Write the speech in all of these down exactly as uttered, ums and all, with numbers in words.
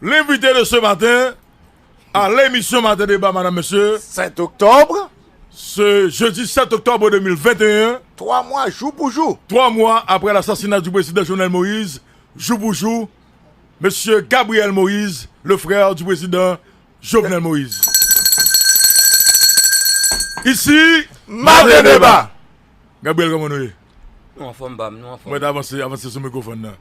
L'invité de ce matin à l'émission Matin Débat, madame, monsieur, sept octobre, ce jeudi sept octobre deux mille vingt et un, trois mois jour pour jour, trois mois après l'assassinat du président Jovenel Moïse, jour pour jour, monsieur Gabriel Moïse, le frère du président Jovenel Moïse. Ici, Matin Débat. Gabriel, kòman nou ye? Nou anfòm, bam, nou anfòm. Mwen ta avanse, avanse sou mikwofòn nan.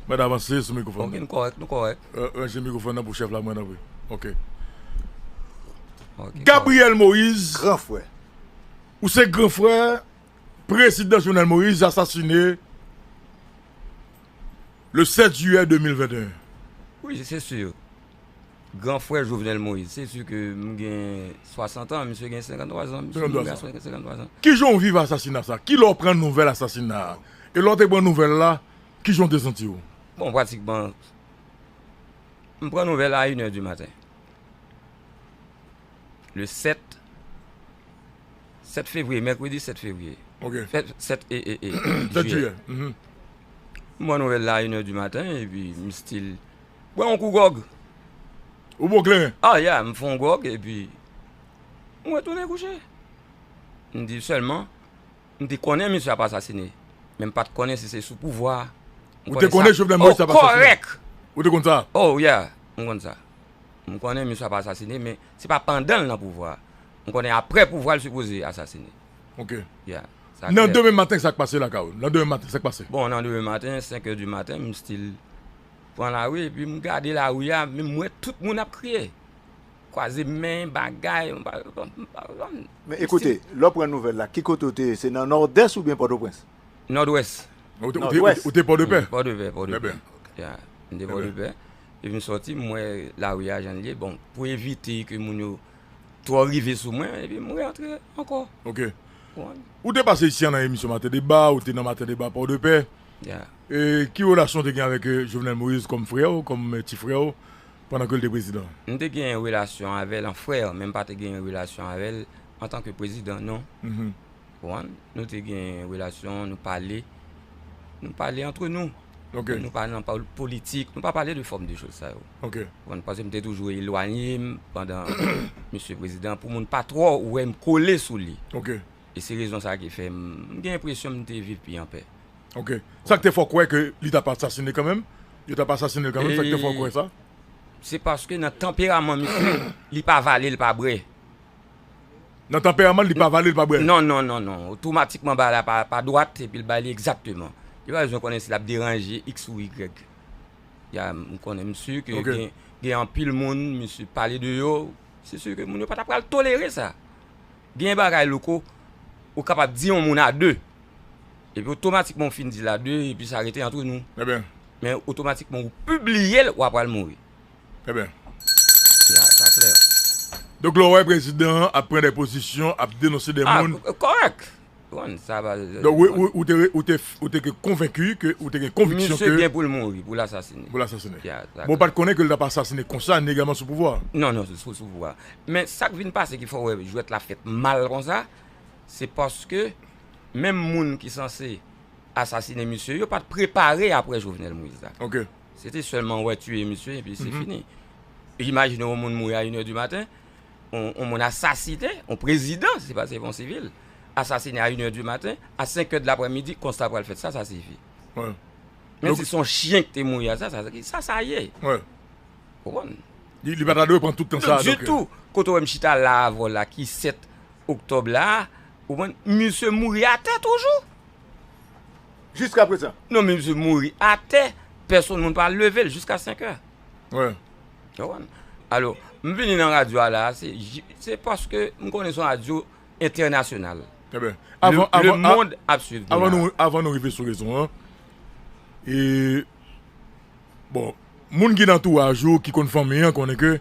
Mwen ta avanse sou mikwofòn nan. Ok, nou kòrèk, nou kòrèk. Euh, ranje mikwofòn nan pou chèf la, mwen, tanpri. Ok. Ok, Gabriel Moïse, gran frè. Ou se gran frè prezidan Jovenel Moïse, asasine le sept juillet deux mille vingt et un. Wi, se si. Gran frè Jovenel Moïse, se si ke m gen swasant an, misye gen senkanntwa zan, misye gen senkanntwa zan. Kijan w viv asasina sa? Kilè w pran nouvèl asasina a? E lè w te pran nouvèl la, kijan w te santi w? Bon, pratikman, m pran nouvèl a inè di maten. Le sept, sept fevriye, mèkredi sept fevriye. Ok. Sept, sept, e, e, e, sept jiyè. Jiyè. Mhm. M pran nouvèl la inè di maten, epi m still bwè yon kou gwòg. Ou bwè kleren? Ah, yeah, m fè yon gwòg, epi m retounen kouche. M di sèlman, m te konnen misye ap asasine, men m pa t konnen si se sou pouvwa a. Ou te konnen Jovenel Moïse ap asasine? Kòrèk. Ou te konn sa? Oh, yeah, m konn sa. M konnen misye ap asasine, men se pa pandan l nan pouvwa a. M konnen aprè pouvwa a, l sipoze asasine. Ok. Yeah, sa klè. Nan demen maten, sa k pase lakay ou? Nan demen maten, sa k pase? Bon, nan demen maten, senk è di maten, m still pran lari, epi m gade lari a, men m wè tout moun ap kriye. Kwaze men, bagay, m pa, m pa, m pa, m pa. Men ekoute, lè w pran nouvèl la, ki kote w te ye? Se nan Nòdès oubyen Pòtoprens? Nòdwès. Ou te, ou te, ou te, ou te Pòdepè? Pòdepè, Pòdepè. Trè byen. Ya, m te Pòdepè. Epi m sòti, m wè lari a jan l ye. Bon, pou evite ke moun yo twò rive sou mwen, epi m rantre ankò. Ok. Ou te pase isi a nan emisyon Maten Deba, ou te nan Maten Deba Pòdepè. Ya. E ki relasyon w te gen avèk, eh, Jovenel Moïse kòm frè w, kòm, eh, ti frè w, pandan ke l te prezidan? M te gen relasyon avè l an frè, men m pa te gen relasyon avè l antanke prezidan, non. Mhm. Konprann? Nou te gen relasyon, nou pale. Nou pale antre nou. Ok. Nou pa nan pol-, politik, nou pa pale de fòm de choz sa yo. Ok. Konprann? Paske m te toujou elwanye m pandan misye prezidan, pou moun pa twò wè m kole sou li. Ok. E se rezon sa ki fè m, m gen enpresyon m te viv pi anpè. Ok. Sa k te fè w kwè ke li t ap asasine kanmenm? Yo t ap asasine l kanmenm, sa k te fè w kwè sa? Se paske nan tanperaman misye, li pa vale, li pa brè. Nan tanperaman l, li pa vale, li pa brè. Non, non, non, non. Otomatikman, bagay la pa, pa dwat, epi l ba li egzakteman. Li pa bezwen konnen si l ap deranje X ou Y. Ya, m konnen, m si ke gen, gen anpil moun, misye pale de yo, se si ke moun yo pa ta pral tolere sa. Gen bagay, Louko, ou kapab di yon moun a de. Epi otomatikman, ou fin di l a de, epi sa rete antre nou. Trè byen. Men otomatikman, ou pibliye l, w a pral mouri. Trè byen. Ya, sa klè. Donk, lè w wè prezidan an ap pran de pozisyon, ap denonse de moun. Ah, kòrèk. Bon, sa va. Donk, ou, ou, ou te, ou te, ou te konvenki ke, ou te gen konviksyon ke misye gen pou l mouri, pou l asasine. Pou l asasine. Ya, sa klè. Bon, ou pa t konnen ke l t ap asasine konsa, ni egalman sou pouvwa a? Non, non, sou, sou pouvwa a. Men sa k vin pase ki fè w wè jwèt la fèt mal konsa, se paske menm moun ki sanse asasine misye yo pa t prepare aprè Jovenel Moïse la. Ok. Se te sèlman wè tiye misye epi se fini. Imajine yon moun mouri a inè di maten, yon, yon moun asasine, yon prezidan, se pa se yon sivil, asasine a inè di maten, a senk è de laprèmidi, konsta pral fèt, sa, sa sifi. Wi. Menm si se yon chyen ki te mouri a, sa, sa, sa, sa ye. Wi. Ou konprann? Li, li pa ta dwe pran tout tan sa a, donk. Non, ditou. Kote w wè m chita la avè w la, ki sèt oktòb la, ou konprann, misye mouri atè toujou. Jiska prezan? Non, men misye mouri atè, pèsonn moun pa leve l jiska senk è. Wi. Ou konprann? Alò, m vini nan radyo a la, se, se paske m konnen se yon radyo entènasyonal. Trè byen. Le, avan, le avan, a-, mond ap swiv nou la. Avan nou, avan nou rive sou rezon an, e, bon, moun ki nan antouraj ou, ki konn fanmi an, konnen ke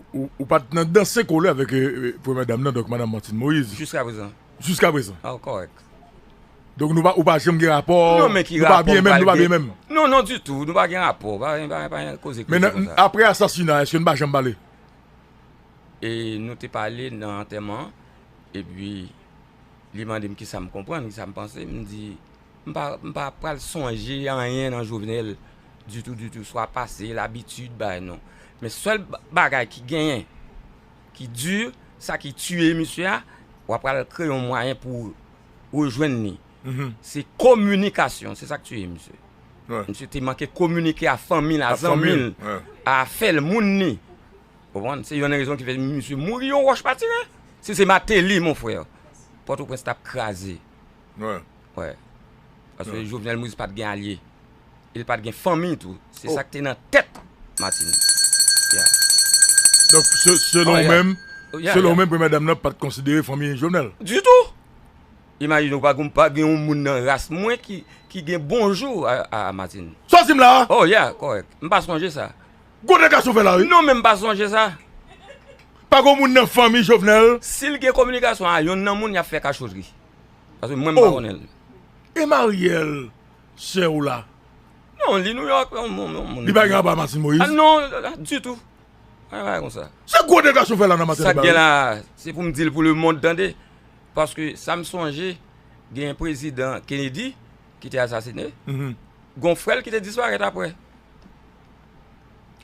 ou, ou pa t nan danse kole avèk, eh, eh, premyè dam nan, donk madanm Martine Moïse. Jiska prezan. Jiska prezan. Ah, kòrèk. Donk nou pa, ou pa janm gen rapò, nou pa byen menm, nou pa byen menm. Non, men ki rapò m pral gen? Non, non, ditou, nou pa gen rapò, pa, pa, pa gen koze, koze konsa. Men nan, aprè asasina, èske nou pa janm pale? E nou te pale nan antèman an, epi li mande m kisa m konprann, kisa m panse, m di, m pa, m pa pral sonje anyen nan Jovenel, ditou, ditou, swa pase, labitid, bagay non. Men sèl ba- bagay ki genyen, ki di, sa ki tiye misye a, w ap pral kreye yon mwayen pou rejwenn li. Se kominikasyon, se sa k tiye misye. Misye te manke kominike a fanmi l, a zanmi l, a afè l, moun li. Ou konprann? Se youn nan rezon ki fè misye mouri, yon wòch pa tire. Si se Martelly, mon frè, Pòtoprens t ap kraze. Wi. Paske Jovenel Moïse pa t gen alye. E l pa t gen fanmi tou. Se sa k te nan tèt Martine. Donk, selon ou menm, selon ou menm, premyè dam nan pa t konsidere fanmi Jovenel? Ditou! Imajine w, pa gen, pa gen yon moun nan ras mwen ki, ki gen bonjou a, a Martine. Sa w di m la a? Oh, yeah, kòrèk. M pa sonje sa. Gwo dega sa w fè la, wi. Non, men m pa sonje sa. Pa gen yon moun nan fanmi Jovenel. Si l gen kominikasyon a yonn nan moun, y ap fè kachotri. Paske mwen, m pa konnen l. E Marielle, sè w la? Non, li Nouyòk, yon moun. Li pa gen anba Martine Moïse? Ah, non, ditou. Anyen bagay konsa. Se gwo dega sa w fè la nan maten deba. Sa k gen la, se pou m di l pou lemonn tande. Paske sa m sonje, gen prezidan Kennedy ki te asasine. Gon frè l ki te disparèt apre.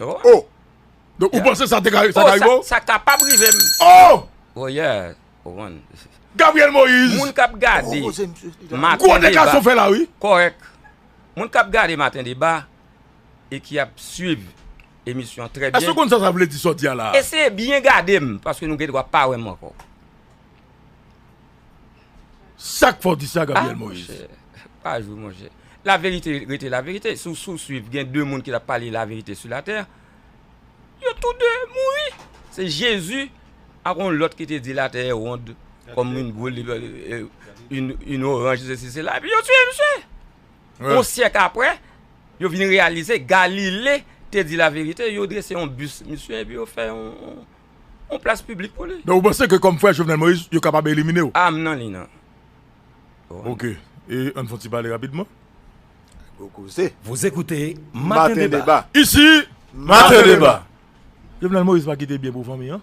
Oh! Donk, ou panse sa te ka, sa ka rive w? Sa kapab rive m. Oh! Oh, yeah. Ou konprann? Gabriel Moïse. Moun k ap gade Maten Deba. Gwo dega sa w fè la, wi. Kòrèk. Moun k ap gade Maten Deba e ki ap swiv emisyon an trè byen. Èske w konn sa sa vle di sa w di a la a? Eseye byen gade m, paske nou gen dwa pa wè m ankò. Sa k fè w di sa, Gabriel Moïse? Ah, monchè, pa jwe, monchè. Laverite rete laverite. Si w, si w swiv, gen de moun ki t ap pale laverite sou latè. Yo tou de mouri. Se Jezi ak yon lòt ki te di la terre est ronde comme une boule, une, une orange, sesi, sela. Epi yo tiye misye. Yon syèk apre, yo vin reyalize Galile te di laverite. Yo drese yon bis misye, epi yo fè yon, yon plas piblik pou li. Donk, ou panse ke kòm frè Jovenel Moïse, yo kapab elimine w? Ah, m nan li nan. Ok. E ann fè yon ti pale rapidman. Gwo koze. Vous écoutez Matin Débat. Ici, Matin Débat. Jovenel Moïse pa kite byen pou fanmi an.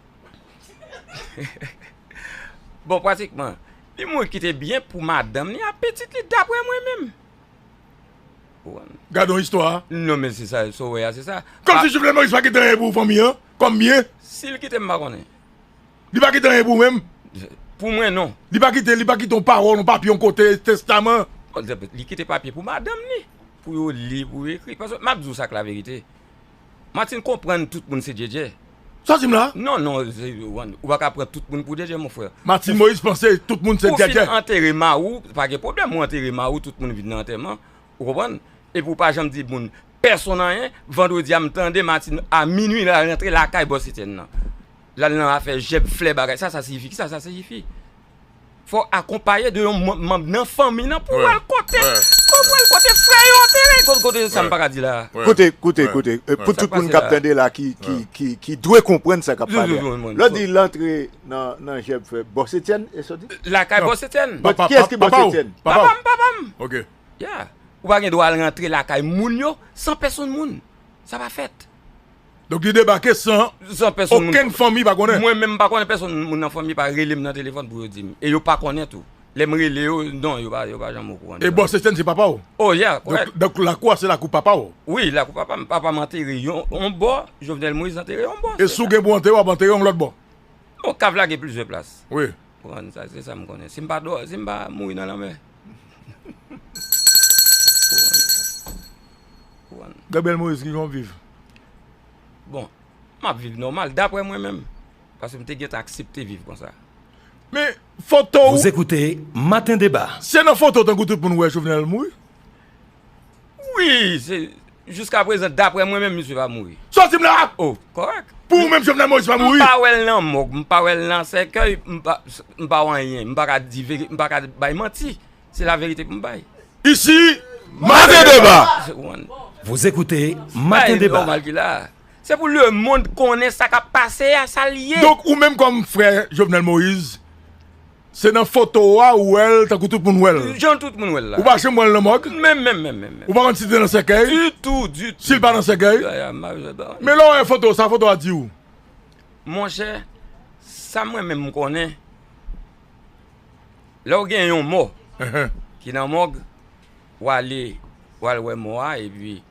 Bon, pratikman, li mwen kite byen pou madanm li ak pitit li, daprè mwen menm. Gade yon istwa. Non, men se sa, sa w wè a, se sa. Kòmsi Jovenel Moïse pa kite anyen pou fanmi an, kòm byen. Si l kite, m pa konnen. Li pa kite anyen pou ou menm? Pou mwen, non. Li pa kite, li pa kite yon pawòl, yon papye, yon kote, testaman? Li kite papye pou madanm li, pou yo li, pou yo ekri. Paske m ap di w sa k laverite. Martine konprann tout moun se djèdjè. Sa w di m la a? Non, non, ou pa ka pran tout moun pou djèdjè, mon frè. Martine Moïse panse tout moun se djèdjè. Ou fin antere mari w, pa gen pwoblèm, ou antere mari w, tout moun vin nan antèman. Ou konprann? Epi w pa janm di moun pèsonn anyen. Vandredi a, m tande Martine a minui l al rantre lakay bòs Etienne nan. L al nan afè jèb, flè, bagay. Sa sa siyifi? Kisa sa siyifi? Fò w akonpaye de yon manm nan fanmi nan pou w al kote, pou w al kote frè yo antere. Kote sa m pa ka di la a? Koute, koute, koute. Pou tout moun k ap tande la ki, ki, ki, ki dwe konprann sa k ap pale a. Lè w di l antre nan, nan jèb flè, bòs Etienne, e sa w di? Lakay bòs Etienne. Kiyès ki bòs Etienne? Papa m, papa m. Ok. Yeah. Ou pa gen dwa al rantre lakay moun yo san pèsonn moun. Sa pa fèt. Donk li debake san okenn fanmi pa konnen? Mwen menm m pa konnen, pèsonn moun nan fanmi pa rele m nan telefòn pou yo di m. E yo pa konnen tou. Lè m rele yo, non, yo pa, yo pa janm okouran de sa. E bòs Etienne se papa w? Oh, yeah, kòrèk. Donk, donk lakou a se lakou papa w? Wi, lakou papa m. Papa m antere yon, yon bò, Jovenel Moïse antere yon bò. E si w gen pou w antere, w ap antere yon lòt bò? Bon, kav la gen plizyè plas. Wi. Ou konprann, sa, se sa m konnen. Si m pa dò, si m pa mouri nan lanmè. Gabriel Moïse, kijan w ap viv? Bon, m ap viv nòmal, daprè mwen menm. Paske m te gentan aksepte viv konsa. Men, foto ou. Vous écoutez Matin Débat. Se nan foto tankou tout moun wè Jovenel mouri? Wi, se, jiskaprezan, daprè mwen menm, misye pa mouri. Sòti m la! Oh, kòrèk. Pou ou menm, Jovenel Moïse pa mouri? M pa wè l nan mòg, m pa wè l nan sèkèy, m pa, m pa wè anyen, m pa ka di veri-, m pa ka bay manti. Se laverite pou m bay. Ici, Matin Débat! Vous écoutez Matin Débat. Se pou lemonn konnen sa k ap pase a, sa l ye. Donk, ou menm kòm frè Jovenel Moïse, se nan foto a ou wè l tankou tout moun wè l? Jan tout moun wè l la. Ou pa janm wè l nan mòg? Menm, menm, menm, menm. Ou pa konn si l te nan sèkèy? Ditou, ditou. Si l pa nan sèkèy? Men lè w wè foto, sa foto a di w? Monchè, sa mwen menm m konnen, lè w gen yon mò ki nan mòg, w ale, w al wè mò a, epi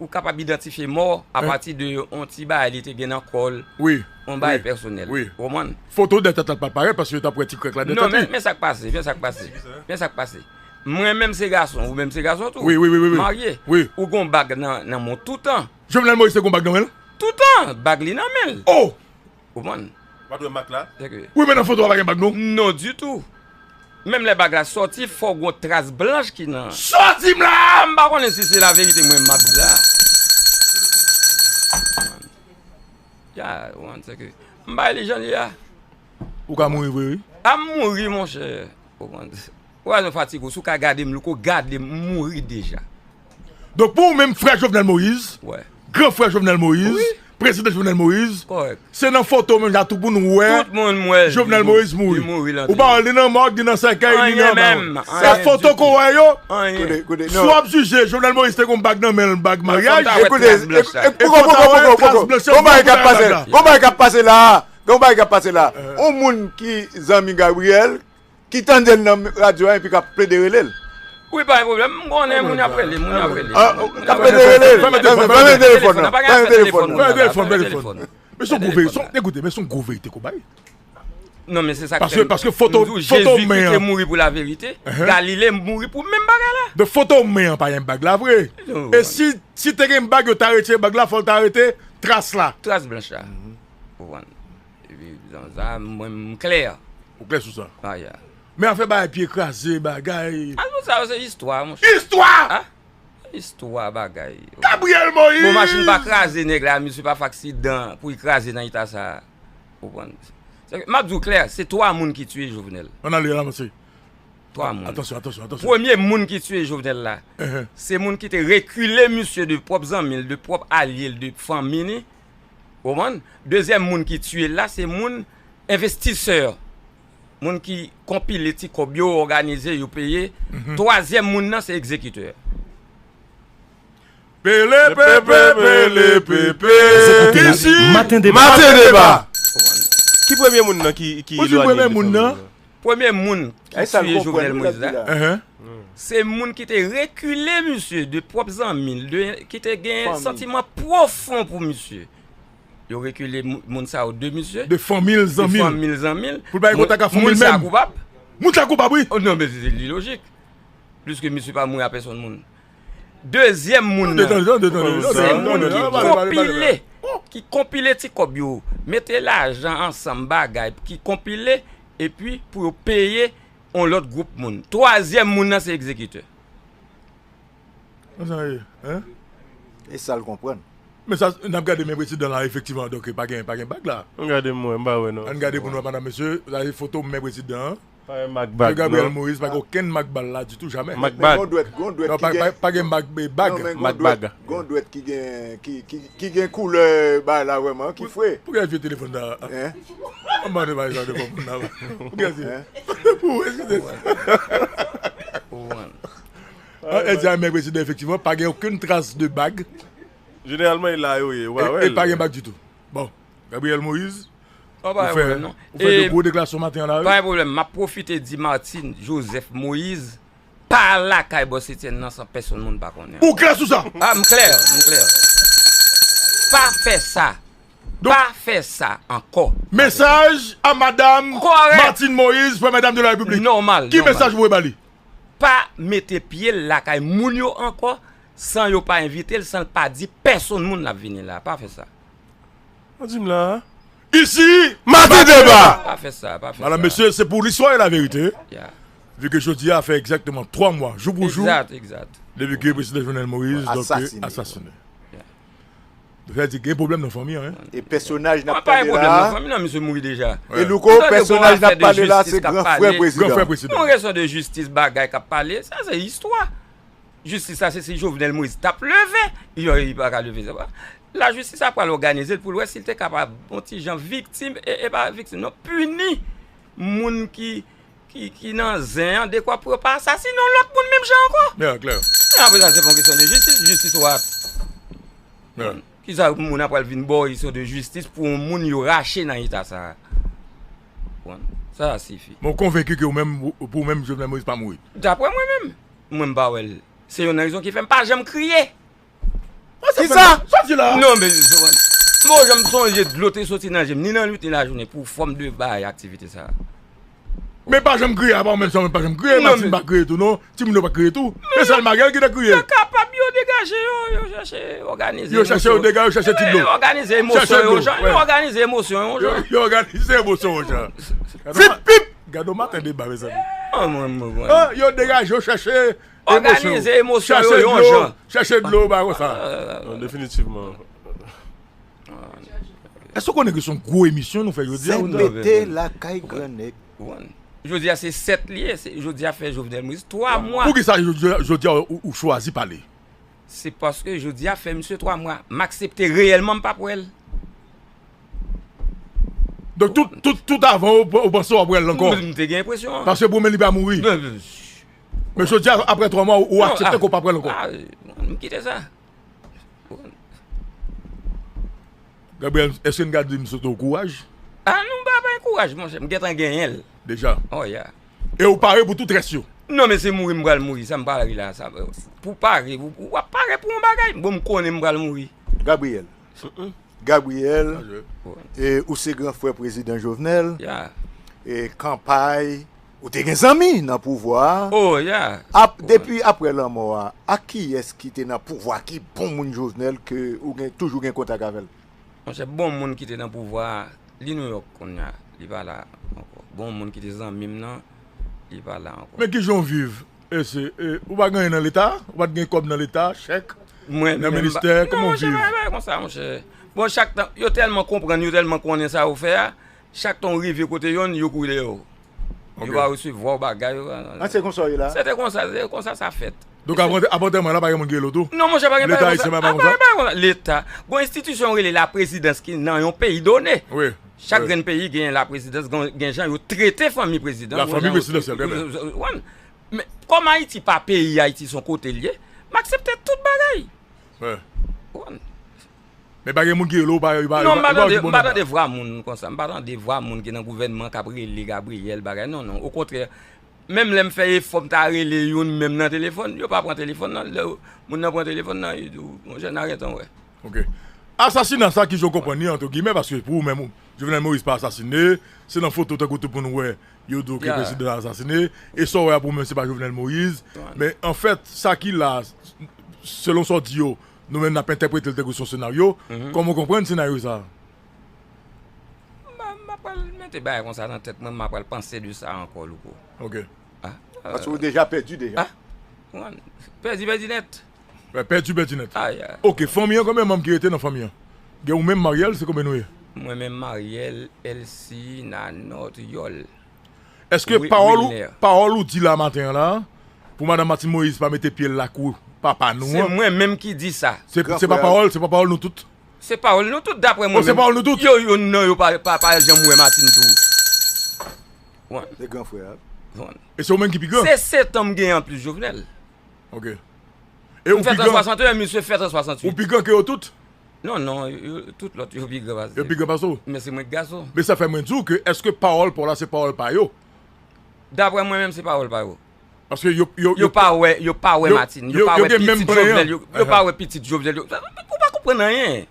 ou kapab idantifye mò apati de yon ti bagay li te gen nan kò l, yon bagay pèsonèl. Ou konprann? Foto de tèt la pa t parèt paske yo t ap wè ti krèk la de tèt li. Non, men, men sa k pase, men sa k pase. Men sa k pase. Mwen menm se gason, ou menm se gason tou. Wi, wi, wi, wi, wi. Marye. Wi. Ou gon bag nan, nan men w toutan. Jovenel Moïse te gon bag nan men l? Toutan, bag li nan men l. Oh! Ou konprann? Ou pa t wè mak la? Wi, men nan foto a pa gen bag non. Non ditou. Menm lè bag la sòti, fò gon tras blanch ki nan. Sa w di m la! M pa konnen si se laverite mwen m ap di la. Ya, ou konprann, se ke m bay li jan li a. Ou ka mouri vre, wi. A m mouri, monchè. Ou konprann? Ou wè, nou fatige, si w ka gade m, louko gade m, m mouri deja. Donk, pou ou menm, frè Jovenel Moïse, gran frè Jovenel Moïse, prezidan Jovenel Moïse, se nan foto menm jan tou pou nou wè Jovenel Moïse mouri. Ou pa wè l ni nan mòg, ni nan sèkèy, ni nan bagay. Se foto ke w wè yo. Si w ap jije, Jovenel Moïse te gon bag nan men l, bag maryaj. Ekoute, ekoute, ekoute, gon bagay k ap pase la. Gon bagay k ap pase la. Gon bagay k ap pase la. On moun ki zanmi Gabriel, ki tande l nan radyo a epi k ap plede rele l. Wi, pa gen pwoblèm. M konnen moun y ap rele, moun y ap rele. Ah, k ap plede rele l. Fèmen telefòn nan, fèmen telefòn nan. Fèmen telefòn, fèmen telefòn. Men se yon gwo verite, se yon, ekoute, men se yon gwo verite ke w bay. Non, men se sa k fè m di w Jezi te mouri pou laverite, Galile mouri pou menm bagay la. Donk, foto men an pa gen bag la vre. E si, si te gen bag, yo ta retire bag la, fò l ta rete tras la. Tras blanch la. Ou konprann? Epi, sa, mwen, m klè. Ou klè sou sa? Ah, yeah. Men afè bagay pye kraze, bagay. Ah, tout sa yo se istwa, monchè. Istwa! Ah, istwa bagay. Gabriel Moïse! Bon, machin pa kraze nèg la, misye pa fè aksidan pou li kraze nan eta sa. Ou konprann? Se ke, m ap di w klè, se twa moun ki tiye Jovenel. Ann ale, ann avanse. Twa moun. Atansyon, atansyon, atansyon. Premye moun ki tiye Jovenel la, se moun ki te rekile misye de pwòp zanmi l, de pwòp alye l, de fanmi li. Ou konprann? Dezyèm moun ki tiye l la, se moun envestisè. Moun ki konpile ti kòb yo, òganize, yo peye. Twazyèm moun nan, se egzekitè. Pele pepe, pele pepe. Isi, Maten Deba. Maten Deba. Ki premye moun nan ki, ki elwanye de fanmi l nan? Premye moun ki tiye Jovenel Moïse la, se moun ki te rekile misye de pwòp zanmi l, de, ki te gen santiman pwofon pou misye. Yo rekile mou-, moun sa yo de misye. De fanmi l, zanmi l. De fanmi l, zanmi l. Pou l pa gen kontak ak fanmi l menm. Moun sa koupab. Moun sa koupab, wi. Oh, non, men se, se li lojik. Pliske misye pa mouri a pèsonn moun. Dezyèm moun nan, se moun ki konpile, ki konpile ti kòb yo, mete lajan ansanm, bagay, ki konpile, epi pou yo peye yon lòt gwoup moun. Twazyèm moun nan, se egzekitè. Konsa ye, hein? E sa l konprann. Men sa, n ap gade men prezidan la, efektivman, donk, pa gen, pa gen bag la. Ann gade m wè, m pa wè non. Ann gade pou n wè, madam, mesye, sa se foto men prezidan an. Pa gen mak bag, Gabriel Moïse, pa gen okenn mak bal la ditou, jamè. Mak bag. Gon dwèt, gon dwèt ki gen. Pa, pa gen mak, bag. Non, men gon dwèt, gon dwèt ki gen, ki, ki, ki gen koulè bagay la vrèman, ki fre. Pou gen vye telefòn la? Hein? An ba de bagay sa de bon moun la. Pou gen vye. Pou, eskize. An, e di a men prezidan, efektivman, pa gen okenn tras de bag. Jeneralman, e la yo ye, ou pa wè l. E pa gen bag ditou. Bon, Gabriel Moïse, ou fè, ou fè de gwo deklarasyon maten an la, wi. Pa gen pwoblèm. M ap pwofite di Martine Joseph Moïse, pa lakay Bòs Etienne nan san pèsonn moun pa konnen. Ou klè sou sa? Ah, m klè, m klè. Pa fè sa. Pa fè sa ankò. Mesaj a madam Martine Moïse, premyè dam de la Repiblik. Nòmal, nòmal. Ki mesaj ou voye ba li? Pa mete pye l lakay moun yo ankò san yo pa envite l, san l pa di pèsonn moun l ap vini la. Pa fè sa. Ou di m la? Isi, Maten Deba! Pa fè sa, pa fè sa. Madam, mesye, se pou listwa e laverite. Vu ke jodi a fè egzakteman twa mwa, jou pou jou, depi ke prezidan Jovenel Moïse, donk, asasine. Sa vle di gen pwoblèm nan fanmi an, hein? E pèsonaj n ap pale la. Pa gen pwoblèm nan fanmi nan, misye mouri deja. E Louko, pèsonaj n ap pale la, se gran frè prezidan. Gran frè prezidan. Yon kesyon de jistis, bagay k ap pale, sa se istwa. Jistis la, se si Jovenel Moïse t ap leve, yo, li pa ka leve, se pa. Lajistis la pral òganize l pou l wè si l te kapab, yon ti jan viktim, e, e pa viktim, non, pini moun ki ki, ki nan zen an, dekwa pou yo pa asasine yon lòt moun menm jan ankò. Men apre sa, se pa yon kesyon de jistis, jistis w ap. Kisa moun ap pral vin ba w kesyon de jistis pou yon moun yo rache nan eta sa a? Bon, sa a sifi. Mwen konvenki ke ou menm, pou ou menm, Jovenel Moïse pa mouri. Daprè mwen menm, mwen m pa wè l. Se youn nan rezon ki fè m pa janm kriye. Kisa? Soti la. Non, men, bon, janm sonje dlo te soti nan je m, ni nan nuit, ni lajounen, pou fòm de bay aktivite sa. Men pa janm kriye, apa ou menm sa, ou menm pa janm kriye, non, Maxime pa kriye tou, non. Timoun yo pa kriye tou. Men se Mariel ki te kriye. Yo kapab, yo degaje yo, yo chèche òganize. Yo chèche yo degaje, yo chèche ti dlo. Òganize emosyon yo, jan, yo òganize emosyon yo, jan. Yo òganize emosyon yo, jan. Pip, pip. Gade yon maten deba, mezanmi. Yo degaje, yo chèche emosyon. Òganize emosyon yo yon jan. Chèche dlo, ba konsa. Non, definitivman. Èske w konnen ke se yon gwo emisyon nou fè jodi a? Sèt pete lakay Gran Nèg. Jodi a se sèt li ye, jodi a fè Jovenel Moïse twa mwa. Poukisa jodi a ou chwazi pale? Se paske jodi a fè misye twa mwa. M aksepte reyèlman m p ap wè l. Donk tout, tout, tout avan ou, ou panse w ap wè l ankò? M te gen enpresyon an. Paske pou mwen li pa mouri. Men jodi a, apre twa mwa, ou aksepte ke w p ap wè l ankò? M kite sa. Gabriel, èske n ka di m sot ou kouraj? A non, m pa bay kouraj, monchè. M gentan genyen l. Deja? Oh, yeah. E ou pare pou tout rès yo? Non, men se mouri m pral mouri, sa m pare la, sa. Pou pare, ou, ou ap pare pou yon bagay? Bon, m konnen m pral mouri. Gabriel. Gabriel, e, ou se gran frè prezidan Jovenel. Yeah. E kanpay, ou te gen zanmi nan pouvwa a. Oh, yeah. Ap, depi apre lanmò a, a kiyès ki te nan pouvwa a ki bon moun Jovenel ke ou gen, toujou gen kontak avè l? Monchè, bon moun ki te nan pouvwa a, li Nouyòk kounye a, li pa la ankò. Bon moun ki te zanmi m nan, li pa la ankò. Men kijan w viv? E se, e, ou pa gen anyen nan Leta? Ou pa t gen kòb nan Leta, chèk, nan ministè, kòman w viv? Non, monchè, pa, pa konsa, monchè. Bon, chak tan, yo tèlman konprann, yo tèlman konnen sa yo fè a, chak tan w rive kote yonn, yo kouri dèyè w. Yo pa resevwa w bagay, yo pa. A, se konsa w ye la? Se te konsa, se konsa sa fèt. Donk, avan, avan antèman la, pa gen moun ki rele w tou? Non, monchè, pa gen, pa gen konsa. Leta ayisyen pa, pa konsa? Pa gen konsa. Leta, gon enstitisyon yo rele laprezidans ki nan yon peyi done. Wi. Chak grenn peyi gen laprezidans, gen, gen jan yo trete fanmi prezidan. La famille présidentielle, trè byen. Men kòm Ayiti pa peyi, Ayiti se yon kote l ye, m aksepte tout bagay. Men pa gen moun ki rele w, pa, pa, non, m pa tande, m pa tande vwa moun konsa. M pa tande vwa moun ki nan gouvènman k ap rele Gabriel, bagay. Non, non. Okontrè, menm lè m fè efò m ta rele youn menm nan telefòn, yo pa pran telefòn nan. Lè moun nan pran telefòn nan, yo di w, monchè, n a gentan wè. Ok. Asasina sa, kijan w konprann li, entre guillemets, paske pou ou menm, Jovenel Moïse pa asasine, se nan foto tankou tout moun wè, yo di w ke prezidan an asasine, e sa w wè a pou ou menm se pa Jovenel Moïse, men anfèt, sa ki la, selon sa w di yo, nou menm n ap entèprete l tankou se yon senaryo, kòman w konprann senaryo sa a? M pa, m pa pral mete bagay konsa nan tèt mwen, m pa pral panse de sa ankò, Louko. Ok. Paske ou deja pèdi deja. Pèdi, pèdi nèt. Pèdi, pèdi nèt. Ok, fanmi an, konbyen manm ki rete nan fanmi an? Gen ou menm, Mariel, se konbyen nou ye? Mwen menm, Mariel, Elsie, Nanot, Yòl. Èske pawòl ou, pawòl ou di la maten an la, pou madanm Martine Moïse pa mete pye l lakou papa nou an? Se mwen menm ki di sa. Se, se pa pawòl, se pa pawòl nou tout? Se pawòl nou tout, daprè mwen menm. Oh, se pawòl nou tout? Yo, yo, non, yo pa, pa, pa janm wè Martine tou. Se gran frè a. E se ou menm ki pi gran? Se sèt an m genyen anplis Jovenel. Ok. E ou pi gran? M fèt an swasanteyen, misye fèt an swasanntuit. Ou pi gran ke yo tout? Non, non, yo, tout lòt yo pi gran pase. Yo pi gran pase w? Men se mwen k gason. Men sa fè mwen di w ke èske pawòl pa w la se pawòl pa yo? Daprè mwen menm, se pawòl pa yo. Paske yo, yo, yo pa wè, yo pa wè Martine, yo pa wè pitit Jovenel, yo, yo pa wè pitit Jovenel, yo, ou pa konprann anyen.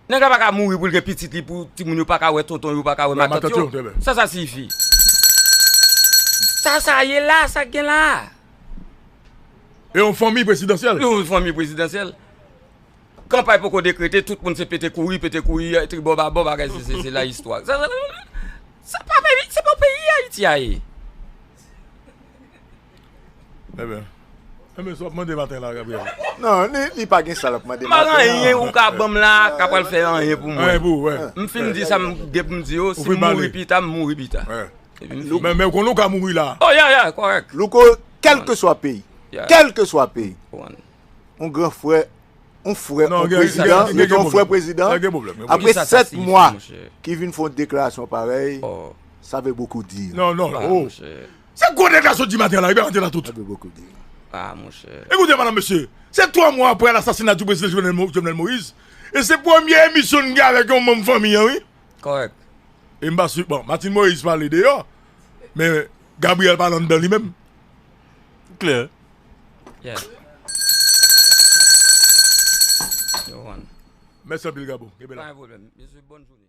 Nèg la pa ka mouri pou l gen pitit li, pou timoun yo pa ka wè tonton yo, pa ka wè matant yo. Sa sa siyifi? Sa sa ye la, sa k gen la? E yon fanmi prezidansyèl? Yon fanmi prezidansyèl. Kanpay poko dekrete, tout moun se pete kouri, pete kouri, tribò babò, bagay se, se, se la istwa. Sa, sa, sa pa peyi, se pa peyi Ayiti a ye. Ebyen, ebyen, sa w ap mande maten la, Gabriel? Non, li, li pa gen sa l ap mande maten an. M pa gen anyen ou ka ban m la, k ap pral fè anyen pou mwen. Anyen pou ou, wè. M fin di sa m gen pou m di yo, si m mouri pita, m mouri pita. Men, men ou konnen ou ka mouri la. Oh, yeah, yeah, kòrèk. Louko, kèlkeswa peyi, kèlkeswa peyi, yon gran frè, yon frè, yon prezidan, yon frè prezidan, apre sèt mwa, ki vin fè yon deklarasyon parèy, sa vle bokou di. Non, non, oh. Se gwo nèg la sot di maten la, li pa maten la tout. Sa vle bokou di. Ah, monchè. Ekoute, madam, mesye, se twa mwa apre lasasina di prezidan Jovenel Mo-, Jovenel Moïse, e se premye emisyon n gen avèk yon manm fanmi an, wi. Kòrèk. E m pa si, bon, Martine Moïse pale deyò, men Gabriel pale anndan li menm. Klè. Yeah. Mèsi anpil, Gabo. Kenbe la. Pa gen pwoblèm. Mesye, bòn jounen.